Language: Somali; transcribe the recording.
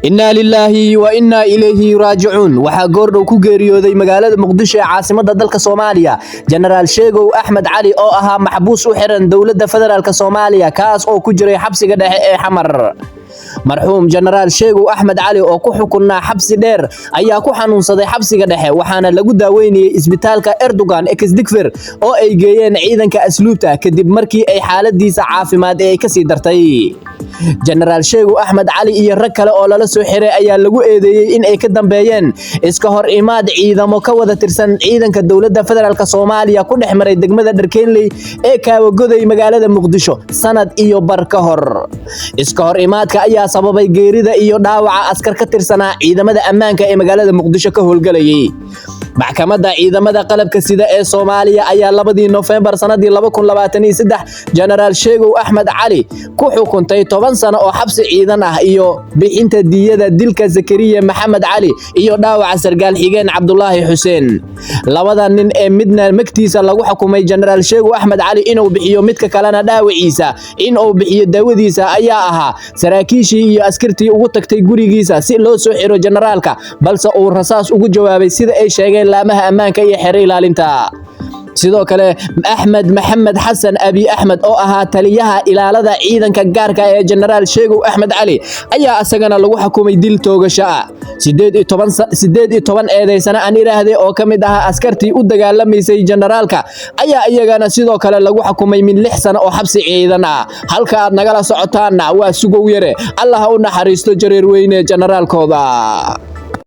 Innaa lilaahi wa innaa ilayhi raajicuun. Waxaa goordhow ku geeriyooday magaalada Muqdisho ee caasimadda dalka Soomaaliya Jenaraal Sheegow Axmed Cali oo ahaa maxbuus u xiran dowladda federaalk Soomaaliya, kaas oo ku jiray xabsiga dhexe ee Xamar. Marxuum Jenaraal Sheegow Axmed Cali oo ku xukunnaa xabsi dheer ayaa ku xanuunsaday xabsiga dhexe, waxaana lagu daaweynayay isbitaalka Erdogan ex-Digfir oo ay geeyeen ciidanka asluubta kadib markii ay xaaladiisa caafimaad ee ay kasii dartay. Jenaraal Sheegow Axmed Cali iyo rag kale oo lala soo xiray ayaa lagu eedeeyey in ay ka dambeeyeen iska hor imaad ciidamo ka wada tirsan ciidanka dowladda federaalk Soomaaliya ku dhex maray degmada Dharkeenley ee Kaawagoday magaalada Muqdisho sanad iyo bar ka hor. Iska hor imaadka ayaa sababay geerida iyo dhaawaca askar ka tirsanaa ciidamada ammaanka ee magaalada Muqdisho ka howlgalayay. Maxkamadda ciidamada qalabka sida ee Soomaaliya ayaa 2dii Nofembar sanadii 2023 Jenaraal Sheegow Axmed Cali ku xukuntay 10 sano oo xabsi ciidan ah iyo bixinta diyada dilka Zakariya Maxamed Cali iyo dhaawaca sargaal xigeen Cabdulaahi Xuseen. Labada nin ee midna magtiisa lagu xukumay Jenaraal Sheegow Axmed Cali inuu bixiyo, midka kalena dhaawaciisa inuu bixiyo daawadiisa, ayaa ahaa saraakiishii iyo askartii ugu tagtay gurigiisa si loo soo xiro jenaraalka, balse uu rasaas ugu jawaabay, sida ay sheegeen laamaha ammaanka iyo xero ilaalinta. Sidoo kale, Axmed Maxamed Xasan Abi Axmed oo ahaa taliyaha ilaalada ciidanka gaarka ee Jenaraal Sheegow Axmed Cali ayaa isagana lagu xukumay dil toogasho ah. 18 eedeysana aan iraahday oo ka mid ahaa askartii u dagaalamaysay jenaraalka ayaa iyagana sidoo kale lagu xukumay min 6 sano oo xabsi ciidan ah. Halka aad nagala socotaanna waa Sugow Yare. Allah ha u naxariisto jareer weyne jenaraalkooda.